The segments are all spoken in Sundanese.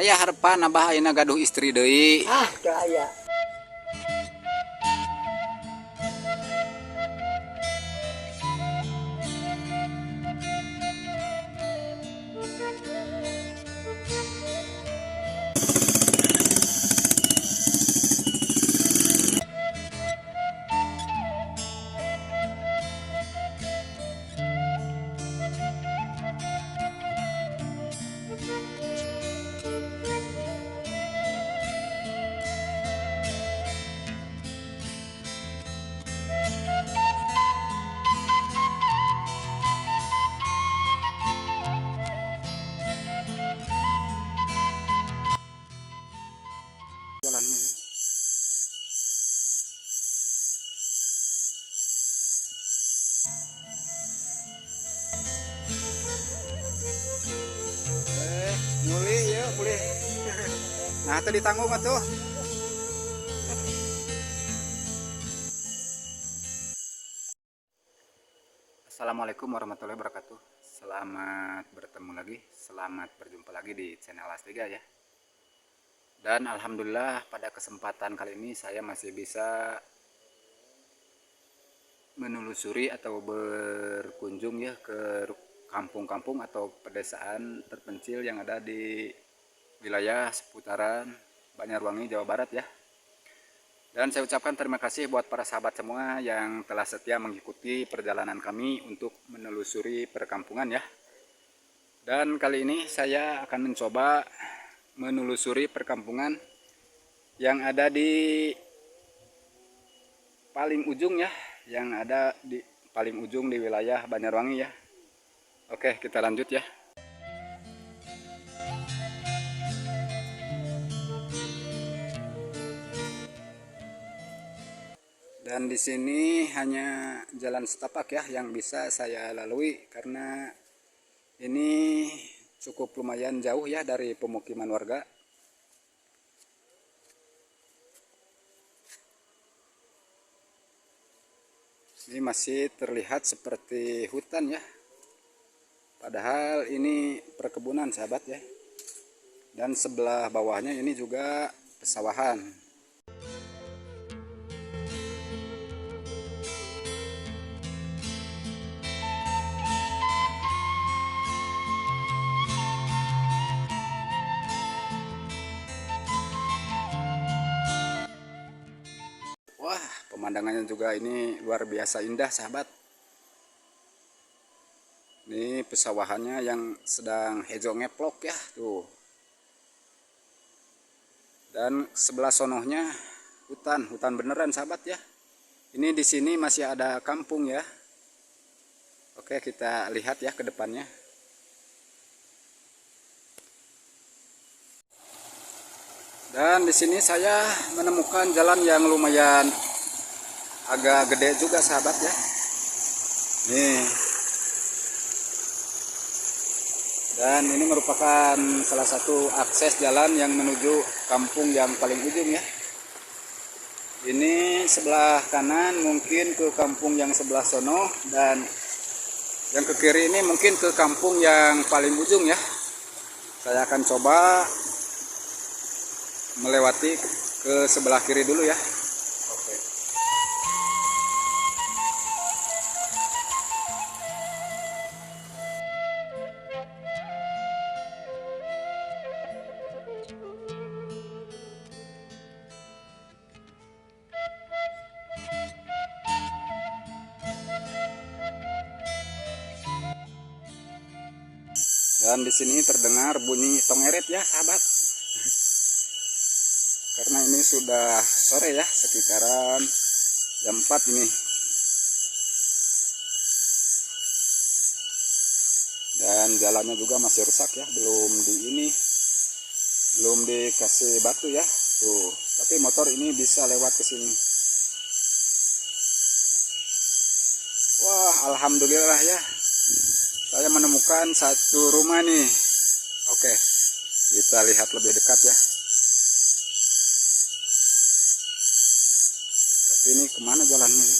Aya harepan Abah ayeuna gaduh istri deui? Ah, teu aya. Jalannya ini. Eh, mulih ya, mulih. Nah, tadi ditanggung atuh. Assalamualaikum warahmatullahi wabarakatuh. Selamat bertemu lagi, selamat berjumpa lagi di channel Astiga ya. Dan alhamdulillah pada kesempatan kali ini saya masih bisa menelusuri atau berkunjung ya ke kampung-kampung atau pedesaan terpencil yang ada di wilayah seputaran Banjarwangi, Jawa Barat ya. Dan saya ucapkan terima kasih buat para sahabat semua yang telah setia mengikuti perjalanan kami untuk menelusuri perkampungan ya. Dan kali ini saya akan mencoba menelusuri perkampungan yang ada di paling ujung ya, yang ada di paling ujung di wilayah Banjarwangi ya. Oke, kita lanjut ya. Dan di sini hanya jalan setapak ya yang bisa saya lalui karena ini cukup lumayan jauh ya dari pemukiman warga. Ini masih terlihat seperti hutan ya. Padahal ini perkebunan sahabat ya. Dan sebelah bawahnya ini juga pesawahan. Wah, pemandangannya juga ini luar biasa indah sahabat. Ini pesawahannya yang sedang hejo ngeplok ya tuh. Dan sebelah sonohnya hutan, hutan beneran sahabat ya. Ini di sini masih ada kampung ya. Oke, kita lihat ya ke depannya. Dan di sini saya menemukan jalan yang lumayan agak gede juga sahabat ya. Nih. Dan ini merupakan salah satu akses jalan yang menuju kampung yang paling ujung ya. Ini sebelah kanan mungkin ke kampung yang sebelah sono, dan yang ke kiri ini mungkin ke kampung yang paling ujung ya. Saya akan coba melewati ke sebelah kiri dulu ya. Oke. Dan di sini terdengar bunyi tongeret ya sahabat. Karena ini sudah sore ya, sekitaran jam 4 ini. Dan jalannya juga masih rusak ya, belum dikasih batu ya. Tuh, tapi motor ini bisa lewat ke sini. Wah, alhamdulillah ya. Saya menemukan satu rumah nih. Oke, kita lihat lebih dekat ya. Tapi ini kemana jalannya ini?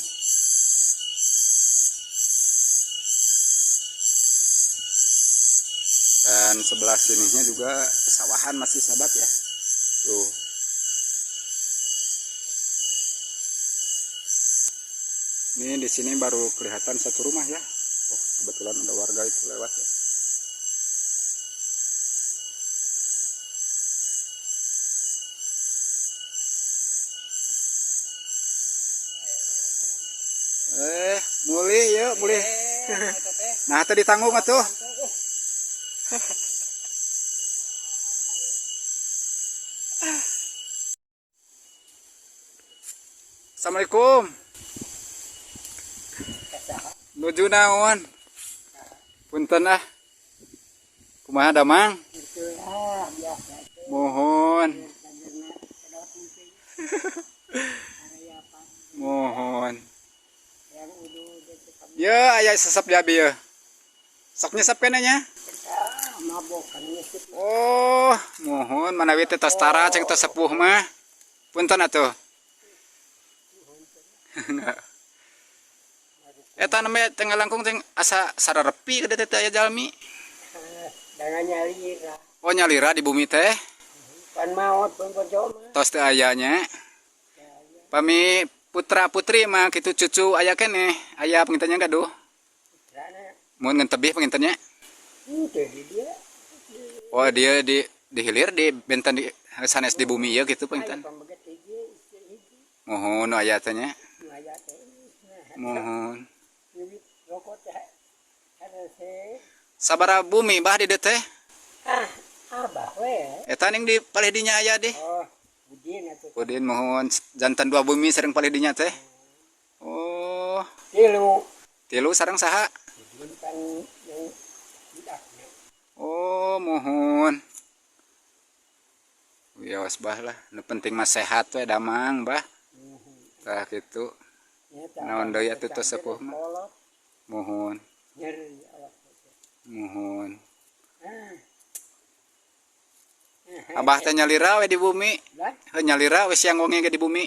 Dan Sebelah sininya juga pesawahan masih sahabat ya. Tuh. Ini di sini baru kelihatan satu rumah ya. Oh, kebetulan ada warga itu lewat ya. Mulih ya, mulih. Nah, tadi tanggung atuh. Assalamualaikum. Nuju naon? Punten ah. Kumaha damang? Ah, biasa. Mohon. Mohon. Ya, aya sesep di abi ya. Sok nyesep keneh nya? Mabok kan nyesep. Oh, mohon manawi teh tos tara cek tos sepuh mah. Punten atuh. Eta nembe tengah langkung teh asa sararepi gede teh aya jalmi. Dangan nyalira. Oh, nyalira di bumi teh. Pan maot pun pojo mah. Tos teu aya nya. Pami putra putri mah kitu cucu aya keneh, aya panginten nya gaduh. Putrana Mun ngan tebih panginten nya. teu di dia. Oh, dia di hilir di benten di sanes di bumi ieu kitu panginten. Aya pambeget hiji, istri hiji. Mohon nu aya teh nya. Nu aya teh. Mohon. Nyubit rokok teh. Harese. Sabaraha bumi bah di dieu teh? Ah, abah we. Eta ning di palih dinya aya deh. Oh, Udin atuh. Udin mohon jantan dua bumi sareng palih dinya teh. Oh, Tilu. tilu sareng saha? Udin pan yang budakna. Oh, mohon. Wios bah lah, nu penting mah sehat we damang bah. Tah kitu. Naon deui atuh tos sepuh mah. Mohon, Nyeri awak teh. mohon. Ah. Abah teh nyalira we di bumi. Lah, Heuh nyalira we siang wengi ge di bumi.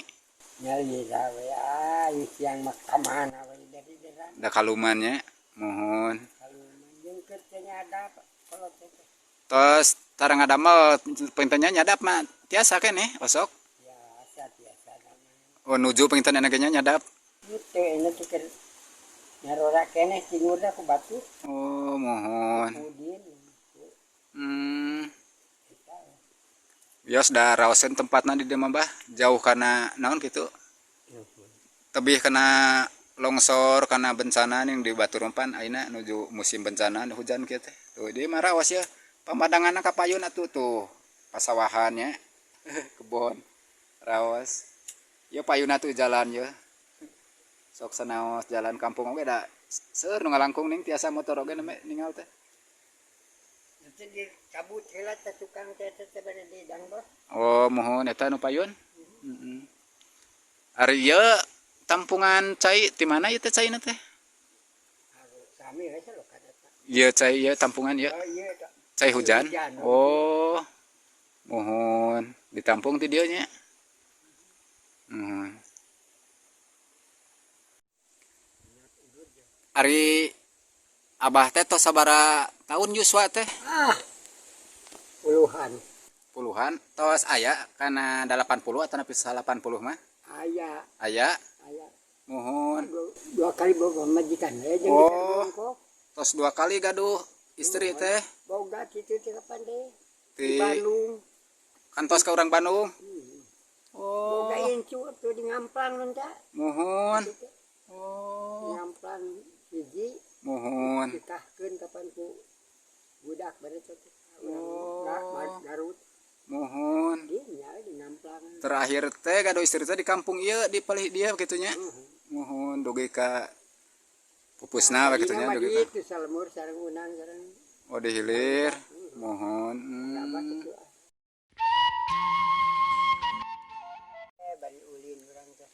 nyalira we ah, siang mah ka mana we dari deran. Da kalumannya, mohon. Kalau menjengket teh nyadap kalau teh Tos tarang ngadamel panginten nya nyadap mah tiasa keneh osok. biasa biasa namanya. Oh, nuju panginten nya nya nyadap. Itu ini tuh keur nyarora keneh cingurna ku batu. Oh, mohon. Udin. Wios da raoseun tempatna di dieu mah bah, jauh kana naon kitu. Tebih kana longsor kana bencana ning di Batu Rompan ayeuna nuju musim bencana hujan kieu teh. Tuh dieu mah raos ya. Pamandanganna ka payun atuh tuh. Pasawahan nya. Kebon. Raos. Ieu payunna tuh jalan ye. Sok sanaos jalan kampung oge da seueur nu ngalangkung ning tiasa motor oge nembe ningal teh. Nanti dicabut heula teh tukang teh teh bade didang bos. Oh, mohon eta nu payun. Heeh. Ari ieu tampungan cai ti mana ieu teh caina teh? Sami we lokan eta. Ieu cai ieu tampungan ieu. Oh iya eta. Cai hujan. Hujan. Oh. Mohon ditampung ti dieu nya. Mohon. Ari Abah teh tos sabaraha tahun yuswa teh? Ah. Puluhan. Puluhan. Tos aya kana 80 atau nepi 80 mah? Aya, Aya. aya. Mohon. Dua kali boga majikan we jeung Oh. bongkok. Tos dua kali gaduh istri teh Boga kitu teh kapan deh? di Di Bandung. kantos ka urang Bandung. Boga Oh, incu tuh di Ngamplang nun teh. mohon. Di Oh, Ngamplang hiji mohon. ditahkeun kapan ku budak bari teh. Oh. Urang Garut. Mohon. Di nya di Ngamplang. Terakhir teh gaduh istri teh di kampung ieu di palih dia kitu nya. Mohon dugi ka pupusna we kitu nya dugi ka. Itu salemur sareng unang sareng Oh, di hilir. Mohon. abah kitu. Eh bari ulin urang teh.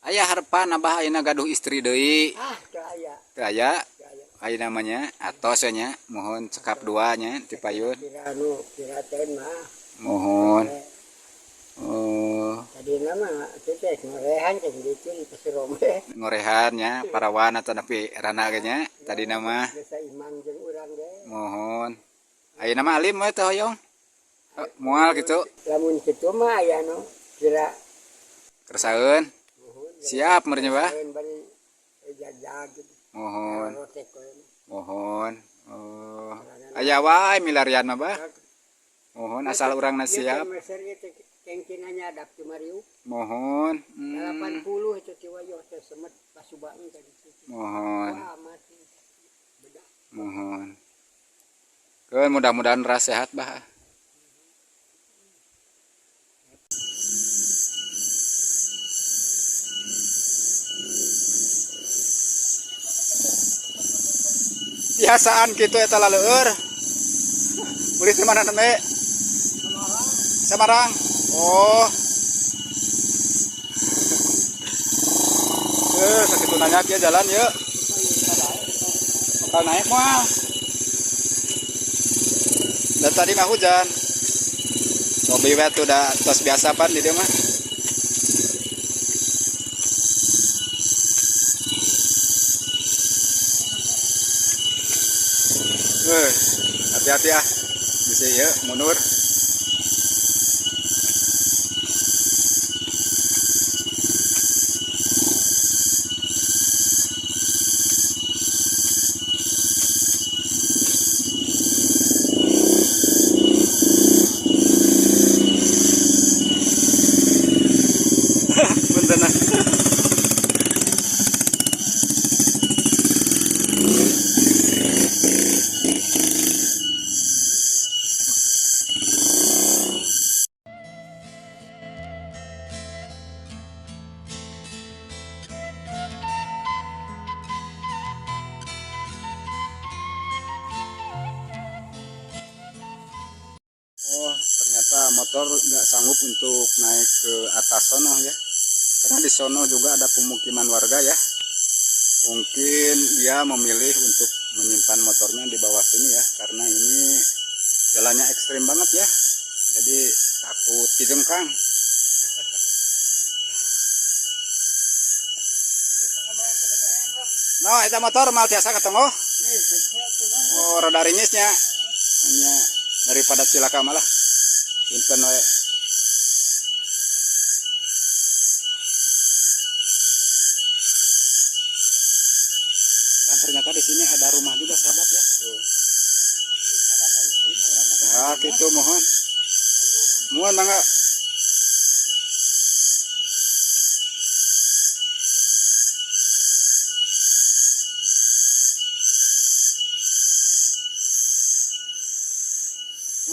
Aya harepan abah ayeuna gaduh istri deui. Ah, teu aya, Teu aya. teu aya. Ayeuna mah nya atos we nya. Mohon cekap dua nya ti payun. Kira anu kira teh mah. Mohon. Oh, Tadi nama teh teh ngorehan kan gitu di Pasirome. ngorehan nya parawan atau nepi rana ge nya tadi nama. Biasa imang jeung urang ge. Mohon. Ayeuna mah alim we teh hoyong. Moal gitu. Lamun kitu mah aya nu kira Kersaeun. Siap meureun Bah. Bari jajag gitu. Mohon. Rotek we. Mohon. Oh. Aya wae milarian mah Bah. Mohon asal urangna siap. Meser ieu teh kengkina nyadap ti Mariu. Mohon. 80 itu ti wayoh teh semet pasubang ka ditu. Mohon. Wah, mati. Bedah. Mohon. Keun mudah-mudahan ras sehat Bah. Biasaan gitu eta laleur. Beli di mana nembe? Semarang. Oh. Sakitu nanya kieu jalan yeuh. Bakal naik moal. Dan tadi mah hujan. Cobi we tuh udah tos biasa pan di dieu mah. Hati-hati ah. Bisa ya mundur. Punten ah. Oh, ternyata motor nggak sanggup untuk naik ke atas sono ya. Karena di sono juga ada pemukiman warga ya. Mungkin dia memilih untuk menyimpan motornya di bawah sini ya, karena ini jalannya ekstrim banget ya. Jadi takut dijengkang. No, eta motor mal tiasa ketemu. Oh, rada ringisnya. Hanya daripada cilaka malah simpen we. Dan ternyata di sini ada rumah juga sahabat ya. Tuh. Nah, gitu mohon. Mohon mangga.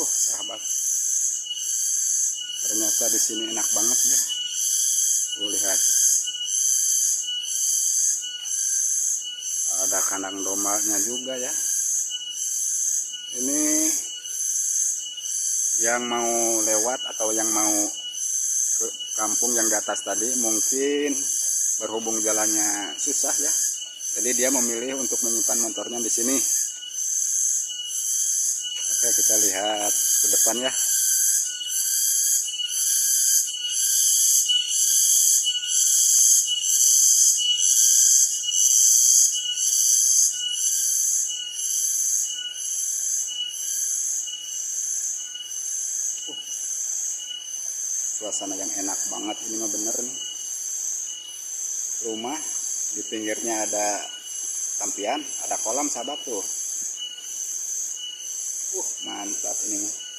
Wah, sahabat. Ternyata di sini enak banget ya. Tuh, lihat. Ada kandang dombanya juga ya. Ini yang mau lewat atau yang mau ke kampung yang di atas tadi mungkin berhubung jalannya susah ya. Jadi dia memilih untuk menyimpan motornya di sini. Oke, kita lihat ke depan ya. Suasana yang enak banget ini mah bener nih. Rumah di pinggirnya ada tampian, ada kolam sahabat tuh. Mantap ini mah.